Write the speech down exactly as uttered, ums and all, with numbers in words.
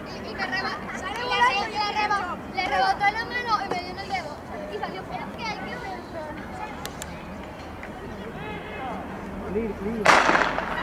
Y, y me reba-, sale volando y le reba-, le rebotó en la mano y me dio en el dedo. Y salió fuera. Es que hay que ver. Clear, clear.